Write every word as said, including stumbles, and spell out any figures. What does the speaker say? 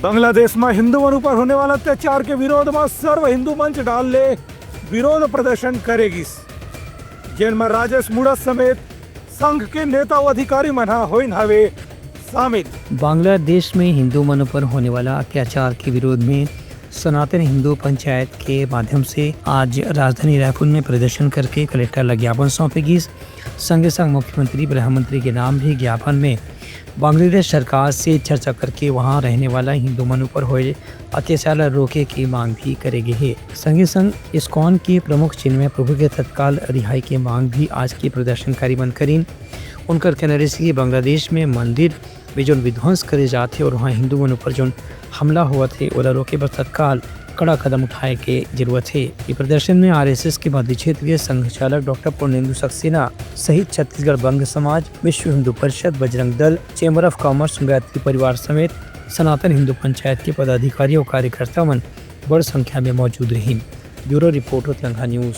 बांग्लादेश म हिंदू मन ऊपर होने वाला अत्याचार के विरोध म सर्व हिंदू मंच डाल ले विरोध प्रदर्शन करे गिस, जेन म राजेश मुड़ा समेत संघ के नेता अउ अधिकारी मन ह होइन हवे शामिल। बांग्लादेश में हिंदू मन ऊपर होने वाला अत्याचार के विरोध में सनातन हिंदू पंचायत के माध्यम से आज राजधानी रायपुर में प्रदर्शन करके कलेक्टर ला ज्ञापन सौंपे गिस। संगे संग मुख्यमंत्री, प्रधानमंत्री के नाम भी ज्ञापन में बांग्लादेश सरकार से चर्चा करके वहां रहने वाला हिंदू मन ऊपर होए अत्याचार ला रोके के मांग भी करे गे हे। संगे संग इस्कॉन के प्रमुख चिन्मय प्रभु के तत्काल रिहाई के मांग भी आज के प्रदर्शनकारी मन करिन। उनकर कहना रहिस कि बांग्लादेश में मंदिर में जोन विध्वंस करे जात हे और वहां हिंदू मन ऊपर जोन हमला होवत हे, ओला रोके बर तत्काल कड़ा कदम उठाए के जरूरत हे। ये प्रदर्शन में आरएसएस के मध्य क्षेत्र के संघ चालक डॉक्टर पूर्णेंदु सक्सेना सहित छत्तीसगढ़ बंग समाज, विश्व Hindu Parishad, Bajrang Dal, chamber of commerce, Gayatri परिवार समेत सनातन हिंदू पंचायत के पदाधिकारी और कार्यकर्ता मन बड़ संख्या में मौजूद रहिन। Bureau report, Telangana news.